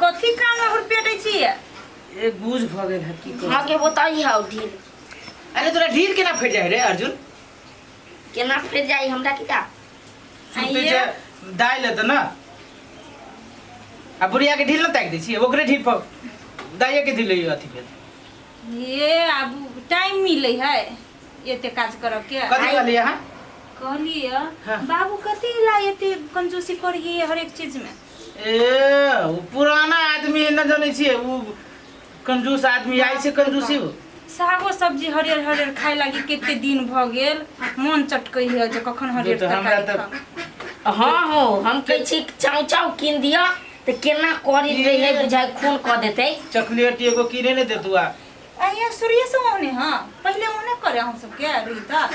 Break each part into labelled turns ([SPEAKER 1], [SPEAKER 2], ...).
[SPEAKER 1] कथी काम में पेटै छियै?
[SPEAKER 2] ए गुज भऽ गेल है की कहू।
[SPEAKER 3] हाँ के बताई हाउ ढील।
[SPEAKER 2] अरे तोरा ढील केना फटि जाइ रे अर्जुन?
[SPEAKER 3] केना फिर जाई हमरा की का?
[SPEAKER 2] सुतै छै दाइ लेतै ने आ बुढ़िया के ढील न ताकि दै छियै, ओकरे ढील पर दाइये के ढील अथी भेल।
[SPEAKER 1] ये आब टाइम मिलै है एते काज करऽ के।
[SPEAKER 2] कथी कहलियै अहाँ?
[SPEAKER 1] कहलियै
[SPEAKER 2] हाँ।
[SPEAKER 1] बाबू कथी ला एते कंजूसी करिए हरेक चीज में?
[SPEAKER 2] ए ओ पुराना आदमी है, न जानै छियै उ कंजूस आदमी आइ छै कंजूसी उ।
[SPEAKER 1] सागो सब्जी हरियर हरियर खाय लागी कते दिन भ गेल, मन चटकै है जे कखन हरियर
[SPEAKER 2] तऽ हमरा
[SPEAKER 1] तरकारी
[SPEAKER 2] तऽ
[SPEAKER 1] खाउ।
[SPEAKER 3] हाँ हो, हम कहै छी चाउ चाउ कीन दिअ तऽ केना करी रहे बुझाइ खून कऽ देतै।
[SPEAKER 2] चॉकलेट एगो किने नहि देतू आ।
[SPEAKER 1] आ सूर्य से ओहने हाँ पहिले ओहने करे हम सबके रही तऽ।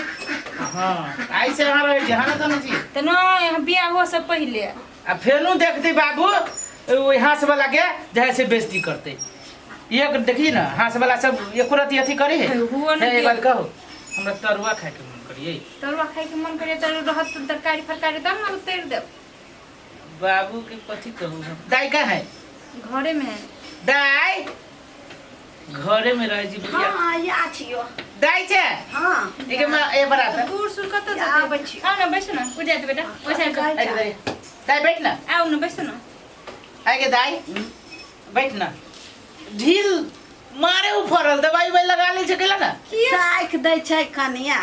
[SPEAKER 2] हाँ आइ से अहाँ रहै छी, अहाँ नहि जानै छी।
[SPEAKER 1] तऽ नहि हम बियाह हुआ से पहिले।
[SPEAKER 2] आ फेनु देखती बाबू ओहि हाँस वाला के जे से बेइज्जती करते। एक देखी ना हाँस वाला सब एको रति अथी करे है।
[SPEAKER 1] हुओ नहीं।
[SPEAKER 2] हे, एक बात कहो, हमरा तरुआ खाए के मन करिए।
[SPEAKER 1] तरुआ खाए के मन करिए तऽ रहत तऽ तरकारी फरकारी तब ने उतारि देब।
[SPEAKER 2] बाबू के कथी कहू हम? दाई कहाँ है?
[SPEAKER 1] घरे में है।
[SPEAKER 2] दाई घरे में रहे जी बुढ़िया।
[SPEAKER 4] हाँ या छियो।
[SPEAKER 2] दाई छे?
[SPEAKER 4] हाँ।
[SPEAKER 2] ठीक है, मैं ए बरात।
[SPEAKER 1] तऽ बूढ़ सूढ़ कतऽ
[SPEAKER 4] या
[SPEAKER 1] जेतै?
[SPEAKER 4] आबै छी।
[SPEAKER 1] आउ ने बैसू ने, उठि जायत बेटा, ओहि साइड
[SPEAKER 4] कहै
[SPEAKER 2] आइ दाई, दाई बैठ ना।
[SPEAKER 1] आउ ने बैसू ने।
[SPEAKER 2] आइ के दाई बैठ ना। ढील मारे उफरल दवाई उवाई लगा ले छै कैला ना।
[SPEAKER 1] केस
[SPEAKER 4] ताकि दै छै कनिया।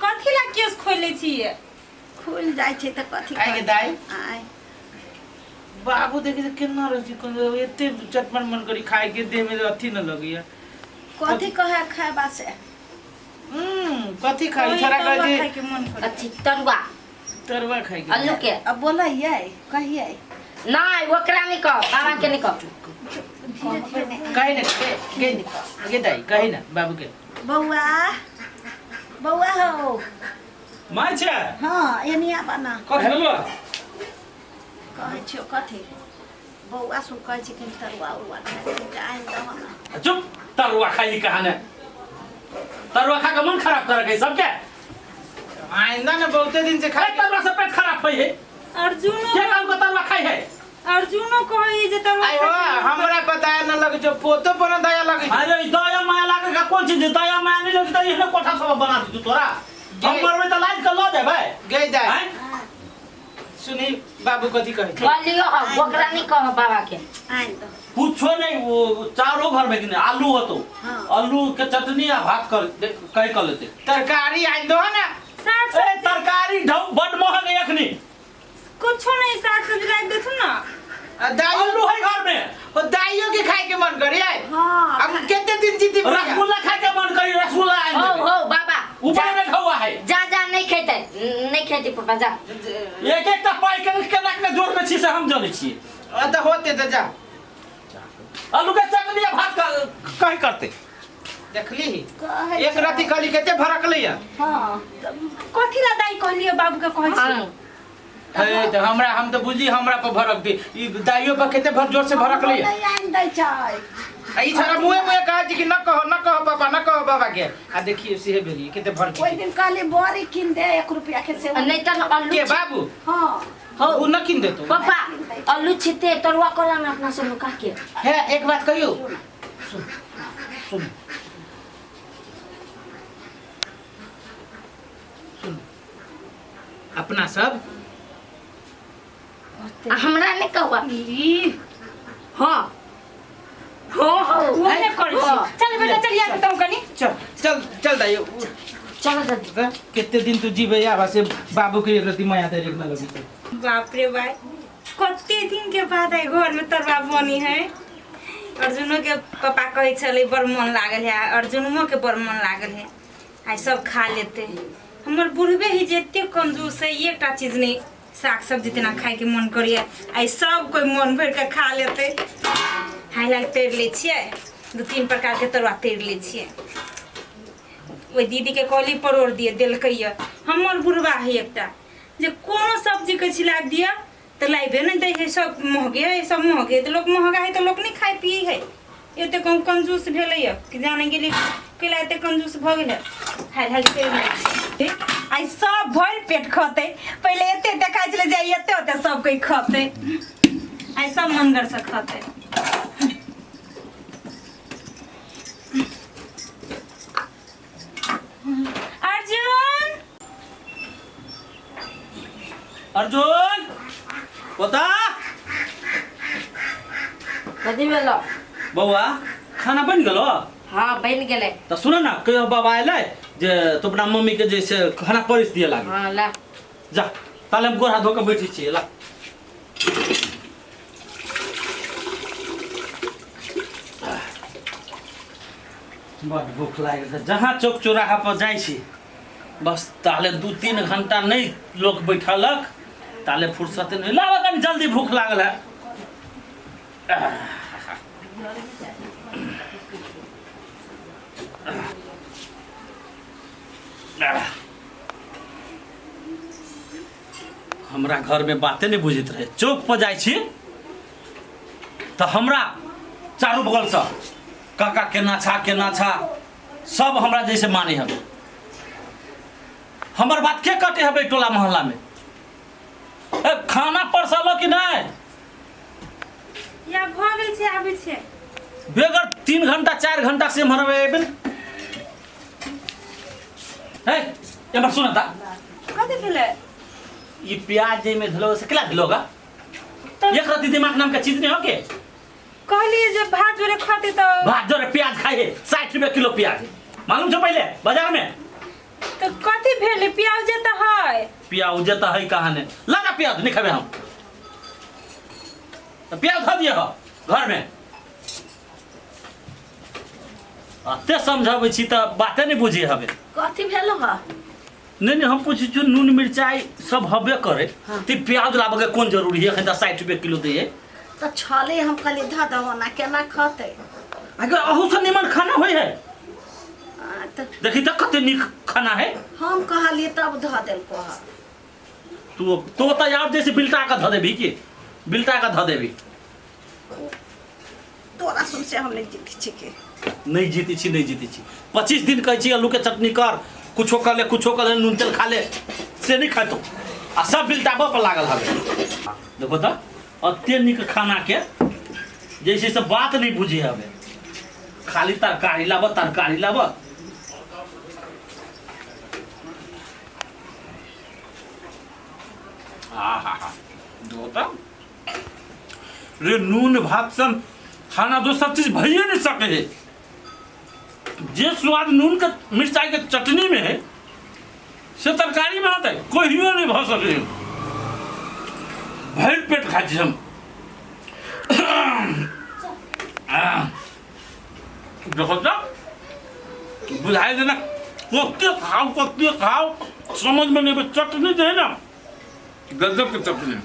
[SPEAKER 1] कथी ला केस खोलै छियै?
[SPEAKER 4] खुलि जाइ छै तऽ कथी
[SPEAKER 2] आइ के दाई
[SPEAKER 4] आइ
[SPEAKER 2] बाबू देखे छै केना रहै छै, कोनो एते चटपट मन करी खाय के, देह में अथी न लगैया।
[SPEAKER 4] कथी कहे खायबा से?
[SPEAKER 2] कथी खाई?
[SPEAKER 1] ओही
[SPEAKER 2] छोरा
[SPEAKER 1] तरुआ
[SPEAKER 2] कहै छै
[SPEAKER 1] खाय के मन करे।
[SPEAKER 3] अथी तरुआ।
[SPEAKER 2] तरुआ खाय के।
[SPEAKER 3] आलू के।
[SPEAKER 4] अब बोलैयै कहियै।
[SPEAKER 3] नहीं ओकरा नहीं कह, बाबा के नहीं कह।
[SPEAKER 2] कहे ना, के, के, के दाई, कहे ना बाबू के।
[SPEAKER 4] बौआ, बौआ हो।
[SPEAKER 5] माय छै?
[SPEAKER 4] हाँ, एनिया बना।
[SPEAKER 5] कथी भेलो?
[SPEAKER 4] कहै छियौ कथी? बौआ सुन कहै छै कि तरुआ उरुआ खाय के आनि दहो ना।
[SPEAKER 5] चुप, तरुआ खाई कहाने? तरुआ खा के मन खराब करे के सबके?
[SPEAKER 2] आइंदा ना बहुते दिन से खाई।
[SPEAKER 5] ए, तरुआ से पेट खराब होई है।
[SPEAKER 1] अर्जुनो
[SPEAKER 5] के काम के तरुआ खाई है?
[SPEAKER 1] अर्जुनो कहै जे तरुआ
[SPEAKER 2] आइ हो,
[SPEAKER 1] खाय के मन
[SPEAKER 2] हमरा पता न लगे जो पोतो पर न दया लगे।
[SPEAKER 5] अरे ई दया माया लागे का कोन चीज? दया माया नहीं लगे त एहने कोठा सब बना दी तोरा। हम मरबै त लाज के ल जेबै।
[SPEAKER 2] गई दाई।
[SPEAKER 5] आँय?
[SPEAKER 2] सुनी बाबू कथी कहै छै?
[SPEAKER 3] कहलियो हम, ओकरा नहीं कह बाबा के।
[SPEAKER 4] आनि दहो।
[SPEAKER 5] कुछो नहीं, वो चारो घर में कि नहीं, आलू होतो।
[SPEAKER 4] हाँ।
[SPEAKER 5] आलू के चटनी आ भात कर कह कर लेते।
[SPEAKER 2] तरकारी आनि दहो ना।
[SPEAKER 1] साग
[SPEAKER 5] ए,
[SPEAKER 1] सब्जी।
[SPEAKER 5] तरकारी ढौ बड महग है अखनी।
[SPEAKER 1] कुछो नहीं, साग सब्जी राख देथुन ना।
[SPEAKER 2] आ दाइयो
[SPEAKER 5] आलू है घर में।
[SPEAKER 2] ओ दाइयो के खाए के मन करे आय।
[SPEAKER 4] हाँ।
[SPEAKER 2] अब केते दिन जीती बुढ़िया?
[SPEAKER 5] रसगुल्ला खाए के मन करी, रसगुल्ला आनि
[SPEAKER 3] हो
[SPEAKER 5] देबै।
[SPEAKER 3] हो बाबा।
[SPEAKER 5] ऊपर में खौआ है।
[SPEAKER 3] जा जा नहीं खेतै, नहीं खेतै पापा जा।
[SPEAKER 5] एक एक टा पाई के केना के जोर में छी से हम जानै छी।
[SPEAKER 2] आ त होते त जा।
[SPEAKER 5] आलू के चटनी आ भात कहीं करते।
[SPEAKER 2] देखली?
[SPEAKER 4] कहै
[SPEAKER 2] एक
[SPEAKER 4] छै।
[SPEAKER 2] राति कहली केते भड़कलै या।
[SPEAKER 4] हाँ।
[SPEAKER 1] कथी ला दाई कहलियै बाबू के कहै छी?
[SPEAKER 3] हाँ।
[SPEAKER 2] हे त हमरा, हम त बुझली हमरा पर भड़क दी। ई दाइयो पर केते भर जोर से भड़कलै या।
[SPEAKER 4] नहीं आनि दै छै।
[SPEAKER 2] आ ई छोरा मुँहे मुँहे कहै छै कि न कहो, न कहो पापा, न कहो बाबा के। आ देखियो सेहे भेलियै केते भड़की।
[SPEAKER 4] ओहि दिन कहली बड़ी कीन दे 1 रुपया के से।
[SPEAKER 3] नहीं त आलू
[SPEAKER 2] के बाबू?
[SPEAKER 4] हाँ।
[SPEAKER 3] हो।
[SPEAKER 2] उ न कीन देतो।
[SPEAKER 3] पापा आलू छिते तरुआ कोला में अपना सब लुका के।
[SPEAKER 2] हे एक बात कहियो? सुन, सुन। सुन। अपना सब
[SPEAKER 3] आ हमरा नहीं कहवा।
[SPEAKER 1] ई
[SPEAKER 3] हाँ। हाँ, हाँ।
[SPEAKER 1] ओहने करै छी।
[SPEAKER 3] हाँ।
[SPEAKER 1] चल बेटा, चल यार बताऊं कनी।
[SPEAKER 2] चल, चल, चल दाई।
[SPEAKER 3] चलो जल्दी।
[SPEAKER 2] केते दिन तू जीवे या से बाबू के एक रति माया तेरे न लगी।
[SPEAKER 1] बाप रे भाई, कते दिन के बाद आई घर में तरुआ बनी है। अर्जुनो के पापा कहै छलै बड़ मन लागल है, अर्जुनो के बड़ मन लागल है। आई सब खा लेते। हमर बुढ़बे ही जे एते कंजूस है, एकटा चीज नहीं साग सब्जी तेना खाए के मन करिए। आई सब कोई मन भर के खा लेते। हाई लाग तैर ले छियै, 2-3 प्रकार के तरुआ तैर ले छियै। ओहि दीदी के कहली परोड़ दिए, देलकै ये। हमर बुढ़बा है एकटा जे कोनो सब्जी के छिला दिया तऽ लाइबे नहीं दै है, सब महगे है, सब महगे है, तऽ लोक महगा है तऽ लोक नहीं खाइ पियै है। एते कम कंजूस भेलै ये कि जाने गेली कैला एते कंजूस भऽ गेलै। हाल हाल करि लै छी। आइ सब भरि पेट खतै, पहिले एते एते खाइ छलै जे एते ओते सब कोइ खतै, आइ सब मनगर से खतै।
[SPEAKER 5] अर्जुन पोता।
[SPEAKER 3] कथी भेलो?
[SPEAKER 5] बौआ खाना बनि गेलो?
[SPEAKER 3] हाँ बनि गेलै।
[SPEAKER 5] तऽ सुन ना, कहियो बाबा एलै जे तू अपना मम्मी के जे से खाना परसि दिअ लागे।
[SPEAKER 3] हाँ ला।
[SPEAKER 5] जा ताले हम गोड़ हाथ धो के बैठै छियै, ला। बड़ भूख लागि गेल। जहाँ चौक चौराहा पर जाइ छी बस ताले 2-3 घंटा नहीं लोग बैठलक, ताले फुर्सत नहीं। लावा कनी जल्दी, भूख लागल है। हमरा घर में बाते नहीं बुझैत रहे। चौक पर जाइ छी तऽ हमरा चारू बगलसँ काका केना छा केना छा सब हमरा जैसे माने हवे। हमर बात के कटे हवे टोला मोहल्ला में? ए, खाना परसलो कि नहीं?
[SPEAKER 1] या भऽ गेल छै, आबै छै।
[SPEAKER 5] बेगर 3 घंटा 4 घंटा से एम्हर एबे। हे एम्हर सुन ता।
[SPEAKER 1] कथी भेलै?
[SPEAKER 5] ई प्याज जे में धलो से केला धलोगा? एक रत्ती दिमाग नाम के चीज नहीं हो के?
[SPEAKER 1] कहलिए जे भात जोरे खाते तो
[SPEAKER 5] भात जोरे प्याज खाए है, 60 रुपया किलो प्याज है, मालूम छो पहले बाजार में?
[SPEAKER 1] तो कथी भेलै? प्याज जे त है।
[SPEAKER 5] प्याज जे त है कहाँ ने? लगा प्याज नहीं खाबे हम। तो प्याज धो दिए हो घर में। अते समझाबै छी त बाते नहीं बुझे हवे।
[SPEAKER 4] कथी भेलो ह?
[SPEAKER 5] नहीं नहीं, हम पूछै छी नून मिरचाई सब हबे करे।
[SPEAKER 4] हाँ।
[SPEAKER 5] ते प्याज लाबे के कोन जरूरी है? एखन त 60 रुपया किलो दैए।
[SPEAKER 4] तऽ छलै, हम कहलियै धऽ दहो ना, केना खतै?
[SPEAKER 5] अगर अहू से निमन खाना होय है।
[SPEAKER 4] आ, तऽ
[SPEAKER 5] देखी त कते नीक खाना है।
[SPEAKER 4] हम कहलियै तब धऽ देलको ह।
[SPEAKER 5] तू तो त यार जैसे बिलटा के धऽ देबी की? बिलटा के धऽ देबी।
[SPEAKER 4] तोरा सुन से हम नहीं जीते छी के।
[SPEAKER 5] नहीं जीते छी, नहीं जीते छी। 25 दिन कहै छी आलू के चटनी कर, कुछो कर ले, कुछो कर ले, नून तेल खा ले, से नहीं खातो। आ सब बिलटाबो पर लागल हवे। देखो त अते नीक खाना के जैसे से बात नहीं बुझे हवे। खाली तरकारी लाब, तरकारी लाब। आहा देखो त रे नून भात सन खाना दोसर चीज भइए नहीं सके है। जे स्वाद नून के मिर्चाई के चटनी में है से तरकारी में आता है कहियो नहीं भ सके है। भरि पेट खाइ छी हम। देखो त बुझाइ देना कते खाओ कते खाओ समझ में नहीं आबै। चटनी जे है ना गजब के चटनी।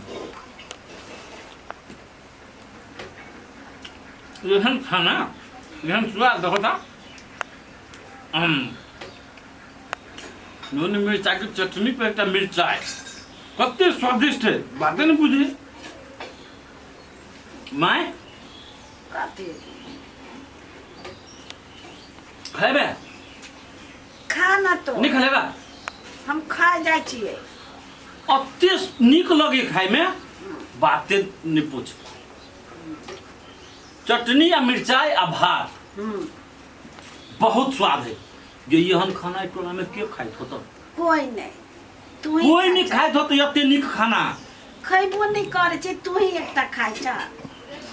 [SPEAKER 5] एहन खाना एहन स्वाद देखो त नून मिर्चा के चटनी पर एकटा मिर्चाई कते स्वादिष्ट है, बाते नहीं बुझे। My
[SPEAKER 4] कथी
[SPEAKER 5] खेबे?
[SPEAKER 4] खा ना तो।
[SPEAKER 5] नहीं खेलेबा?
[SPEAKER 4] हम खा जाइ छियै।
[SPEAKER 5] अते नीक लगे खाय में बाते नहीं पूछ। चटनी आ मिर्चाई आ भात बहुत स्वाद है। जे एहन खाना टोला में के खाइत होत?
[SPEAKER 4] कोई नहीं, तू ही
[SPEAKER 5] कोई नहीं खाइत होत एते नीक खाना।
[SPEAKER 4] खैबो नहीं करे छै, तू ही एकटा खाइ छ।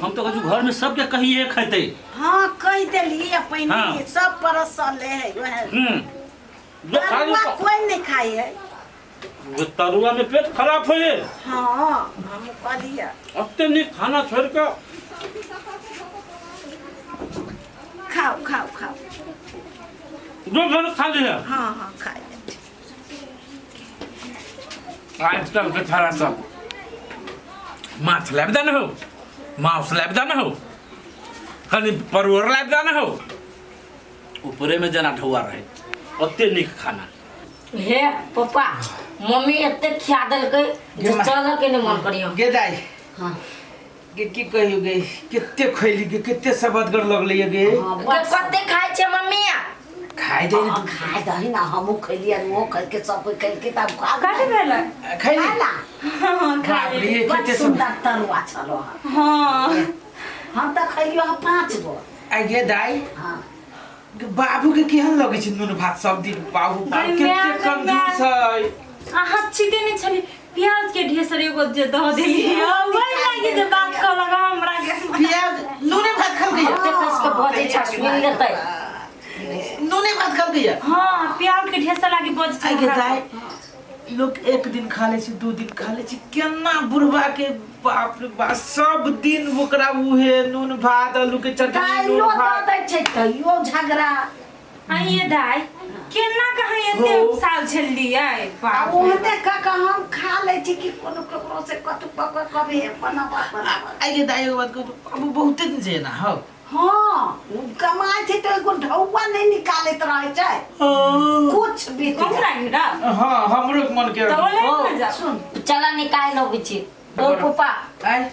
[SPEAKER 5] हम तो कहै घर में सबके कहिए खैते।
[SPEAKER 4] हाँ कहि देली पहिने।
[SPEAKER 5] हाँ।
[SPEAKER 4] सब परसले है वएह।
[SPEAKER 5] जो खा
[SPEAKER 4] तरुआ कोई नहीं खाइ है।
[SPEAKER 5] वो तरुआ में पेट खराब हो जाए।
[SPEAKER 4] हाँ हम कहलिए
[SPEAKER 5] अते नीक खाना छोड़ के
[SPEAKER 4] खाओ खाओ खाओ।
[SPEAKER 5] जो घर खा लिया।
[SPEAKER 4] हाँ हाँ खा ले।
[SPEAKER 5] आजकल के छोरा सब माछ लाबि देने हो, मांस लाबि देने हो, कनि परोड़ लाबि देने हो, ऊपरे में जेना ढौआ रहे ओते नीक खाना।
[SPEAKER 3] हे पप्पा, मम्मी एते खिया देलकै जे चलऽ के नहि मन करियो।
[SPEAKER 2] गे दाई।
[SPEAKER 3] हाँ।
[SPEAKER 2] गे की कहियो गे, कते खैली गे, कते सबदगर लगलै गे।
[SPEAKER 3] गे कते खाइ छै मम्मी?
[SPEAKER 2] खाइ दे।
[SPEAKER 4] हाँ, खाइ दही ना, हमहूँ खैली आ ओहो खैलकै, सब कोइ खैलकै तब खा
[SPEAKER 1] कथी भेलै?
[SPEAKER 2] खैली।
[SPEAKER 4] खा ला।
[SPEAKER 1] हाँ, खा
[SPEAKER 2] बाप रे,
[SPEAKER 1] लेली।
[SPEAKER 4] बड़
[SPEAKER 2] कते
[SPEAKER 4] सुंदर तरुआ छलो हँ।
[SPEAKER 1] हाँ
[SPEAKER 4] हम तऽ खैलियो हँ 5 गो।
[SPEAKER 2] आ गे दाई।
[SPEAKER 4] हाँ।
[SPEAKER 2] बाबू के केहन लगै छै नून भात सब दिन? बाबू
[SPEAKER 1] गई
[SPEAKER 2] कते
[SPEAKER 1] my,
[SPEAKER 2] कंजूस है।
[SPEAKER 1] अहाँ छिते नहि छली, प्याज के ढेसर एगो जे दऽ देली वही लागी जे बात कहलक हमरा के।
[SPEAKER 2] प्याज नूने भात खल गई।
[SPEAKER 3] एते कस के बजै छ, सुनि लेतै।
[SPEAKER 2] नूने भात खल गई।
[SPEAKER 1] हाँ, प्याज के ढेसर लागी बजै छै
[SPEAKER 2] आइ के
[SPEAKER 1] हमरा।
[SPEAKER 2] दाइ, लोग एक दिन खा ले छै, 2 दिन खा ले छै, केना बुढ़वा के, बाप रे बाप, सब दिन ओकरा उहे नून भात, आलू के चटनी, नून
[SPEAKER 4] दाइलो दऽ
[SPEAKER 2] भात।
[SPEAKER 4] दै छै तैयो झगड़ा।
[SPEAKER 1] आइए दाइ, केना कहाँ एते
[SPEAKER 2] हो।
[SPEAKER 1] साल छलियै।
[SPEAKER 4] आ
[SPEAKER 1] बाप रे।
[SPEAKER 4] ओहने कऽ कऽ हम खा लै छी कि कोनो ककरो से कतु कऽ कऽ कभी बनाबऽ बनाबऽ।
[SPEAKER 2] आइ के दाइ, एगो बात कहू, बाबू बहुते दिन से ना हो।
[SPEAKER 4] हाँ, ओ कमाइ छै तऽ एगो ढौआ नहि निकालैत रहै छै कुछ भी।
[SPEAKER 1] कहूँ लागी रा।
[SPEAKER 2] हाँ, हमरो मन के।
[SPEAKER 1] तऽ ओले न जा।
[SPEAKER 4] सुन।
[SPEAKER 3] चला, निकालि अबै छी ओ पप्पा।
[SPEAKER 2] आइ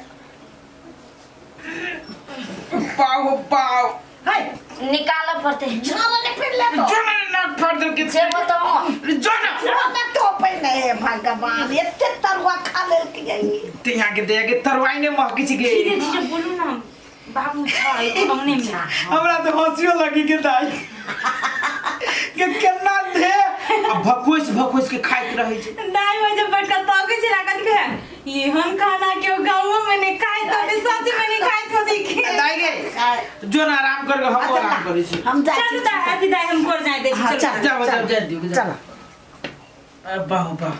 [SPEAKER 2] पाव हो पाव।
[SPEAKER 4] है।
[SPEAKER 3] निकालऽ पड़तै।
[SPEAKER 4] झाड़ा ने फिर ले तो।
[SPEAKER 2] जो ना नाक फाड़ दे के।
[SPEAKER 3] से बताओ।
[SPEAKER 2] जो ना।
[SPEAKER 4] ना टोपै नहि, हे भगवान, एते तरुआ खा लेलकै ई।
[SPEAKER 2] ते यहाँ के दे के तरुआई ने महकी छी के।
[SPEAKER 1] धीरे धीरे बोलू ना, बाबू छै अंगने में।
[SPEAKER 2] हमरा तो हंसियो लगी के दाई के केना दे आ भकोस भकोस के खाइत रहै छै।
[SPEAKER 1] दाइ, वही जब बैठ कऽ तकै छै ना, कथी कहै, एहन खाना केओ गाँवो में नहीं खाइत होतै, सच में नहीं खाइत होतै की।
[SPEAKER 2] दाई गे, जो ना आराम करके हम
[SPEAKER 4] अच्छा,
[SPEAKER 2] आराम करै छी।
[SPEAKER 4] हम जाइ
[SPEAKER 1] चलू
[SPEAKER 4] छी।
[SPEAKER 1] दाइ, अथी दाइ, हम घर जाय दै छी।
[SPEAKER 4] हाँ,
[SPEAKER 1] चलू।
[SPEAKER 4] चल।
[SPEAKER 2] जाओ जाओ, जाय दियौ।
[SPEAKER 4] चल।
[SPEAKER 2] अरे बाहु बाहु,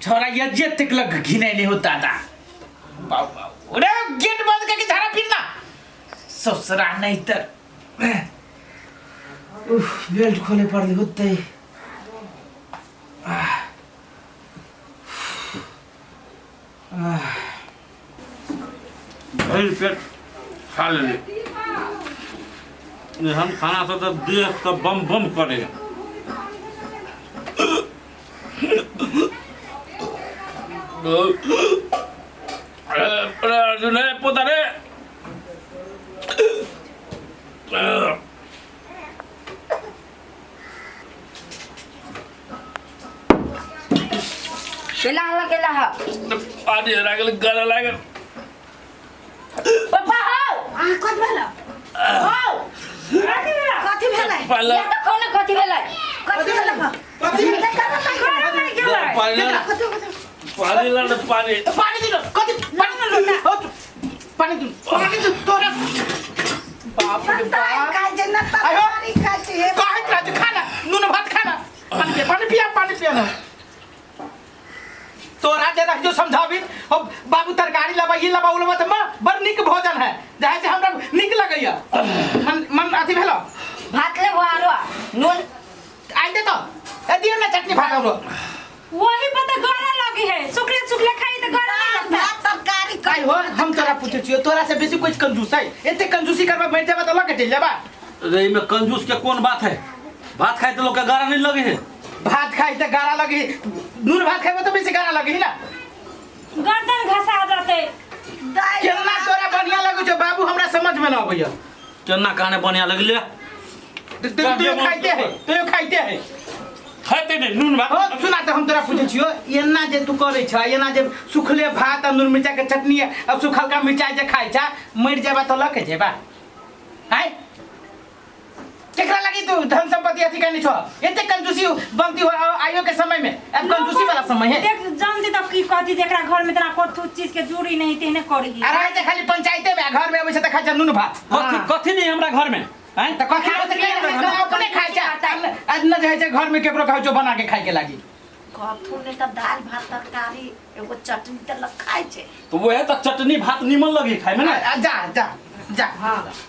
[SPEAKER 2] छोरा ये जे तक लग घिनाई नहीं होता दादा, बाहु बाहु। अरे गेट बंद करके झाड़ा फिरना ससुरा नहीं तर। उफ, बेल्ट खोले पड़ले होते। आह। आह।
[SPEAKER 5] भरि पेट खा लेली। एहन खाना से तऽ देह तऽ बम बम करे। अरे अरे अर्जुन, रे पोता रे।
[SPEAKER 3] केला हला केला हा।
[SPEAKER 5] पानी हेरा गेल, गला लागल।
[SPEAKER 3] पप्पा हौ।
[SPEAKER 4] अहाँ कथी भेल?
[SPEAKER 3] हौ।
[SPEAKER 4] कथी भेलै?
[SPEAKER 5] पानि
[SPEAKER 3] या तऽ कहू ने कथी भेलै?
[SPEAKER 4] कथी भेलै?
[SPEAKER 2] कथी?
[SPEAKER 5] पानि पानि ला ने, पानि।
[SPEAKER 2] पानी दिनो, कथी पानी दिनो हो, पानी दिनो, पानी दिनो तोरा, बाप रे बाप।
[SPEAKER 4] खाइ छै ने
[SPEAKER 2] आयो।
[SPEAKER 4] तरकारी खाइ छै हे।
[SPEAKER 2] कहैत रहै छै, खाना नून भात खाना, पानी पिया, पानी पिया, पानी पिया ना। तोरा जे रख जो समझाबी, अब बाबू तरकारी लबा, ये लबा, उ लबा, त मां बड़ नीक भोजन है, जाहे से हमरा नीक लगैया, मन मन अथी भेलो।
[SPEAKER 3] भात लेबो आरो नून।
[SPEAKER 2] आइ दे तो, ए दियो ना चटनी भात हमरो।
[SPEAKER 1] वही पर तो गला लगी है, सुखले सुखले खाई तो गला नहीं लगता।
[SPEAKER 4] भात तरकारी।
[SPEAKER 2] काई हो, हम तोरा पूछै छियो, तोरा से बेसी कोई कंजूस है? एते कंजूसी करबा, बैठ जाबा त लके चलि जाबा।
[SPEAKER 5] रे, एहिमे कंजूस के कोन बात है? भात खाइ तऽ लोक के गारा नहीं लगे है।
[SPEAKER 2] भात खाइ त गारा लगी, नून भात खाइबो त बेसी गारा लगी ना।
[SPEAKER 1] गर्दन घसा जाते।
[SPEAKER 4] दालि।
[SPEAKER 2] केना तोरा बढ़िया लगै छौ बाबू, हमरा समझ में ना अबैया।
[SPEAKER 5] केना कहने बढ़िया लगले?
[SPEAKER 2] तू तू खाइते है, तू खाइते है।
[SPEAKER 5] खाइते नहीं नून भात।
[SPEAKER 2] हो, सुना त, हम तोरा पूछै छियो, एना जे तू करै छ, एना जे सुखले भात आ नून मिरचाई के चटनी आ सुखलका मिरचाई जे खाइ छ, मरि जेबा त लके जेबा आय? केकरा लगी तू धन संपत्ति अथी करनी छो? एते कंजूसी बनती हो आइयो के समय में? अब कंजूसी वाला समय है।
[SPEAKER 1] देख, जानती तब की कहती, जेकरा घर में इतना कथू चीज के जरूरी नहीं तेहने करी।
[SPEAKER 2] आ रहै छै खाली पंचायते में, आ घर में अबै छै त खाइ छै नून भात।
[SPEAKER 5] कथी कथी नहीं हमरा घर में?
[SPEAKER 2] हैं त कथी कथी अपने खाइ छै आ न जे छै घर में केकरो कहै छौ बना के खाइ के लागी।
[SPEAKER 4] कथू ने तऽ दालि भात तरकारी एगो चटनी तऽ लोक खाइ छै।
[SPEAKER 5] तो वह तो चटनी भात निमन लगी खाए में ना।
[SPEAKER 2] आ, जा जा जा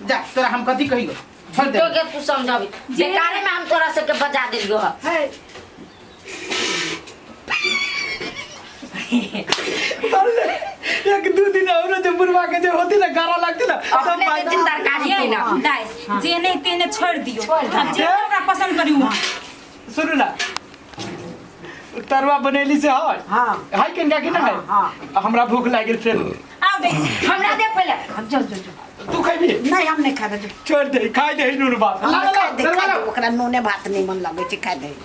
[SPEAKER 2] जा, तोरा हम कथी कहियो, छोड़ दे।
[SPEAKER 3] तो के तू समझाबी, बेकारे में हम तोरा सबके बजा देलियो ह।
[SPEAKER 4] है।
[SPEAKER 2] एक दू दिन और जे बुढ़वा के जे होती ना गारा लगती ना तब
[SPEAKER 3] अपने
[SPEAKER 2] बात-
[SPEAKER 3] दिन तरकारी
[SPEAKER 1] ये
[SPEAKER 3] पीना।
[SPEAKER 1] दाइ, जे नहीं तेने छोड़ दियो।
[SPEAKER 4] छोड़ दियो।
[SPEAKER 1] अब जे हमरा पसंद करी वहाँ।
[SPEAKER 2] सुनू ना, तरुआ बनेली से है?
[SPEAKER 4] हाँ।
[SPEAKER 2] है किनका कि ना है?
[SPEAKER 4] हाँ।
[SPEAKER 2] हमरा भूख लागि गेल फेर।
[SPEAKER 1] आओ दै छी।
[SPEAKER 3] हमरा दे पहिले।
[SPEAKER 4] जो जो जो।
[SPEAKER 2] तू खैबी?
[SPEAKER 4] नहीं, हम नहीं खाबे, जो।
[SPEAKER 2] छोड़ दे, खाइ दे नून भात।
[SPEAKER 4] हम
[SPEAKER 2] ला, ला,
[SPEAKER 4] खाइ दे।
[SPEAKER 2] तरुआ
[SPEAKER 4] खाइ दे।
[SPEAKER 2] ला।
[SPEAKER 4] ओकरा नूने भात नहीं मन लगै छै, खाइ दे।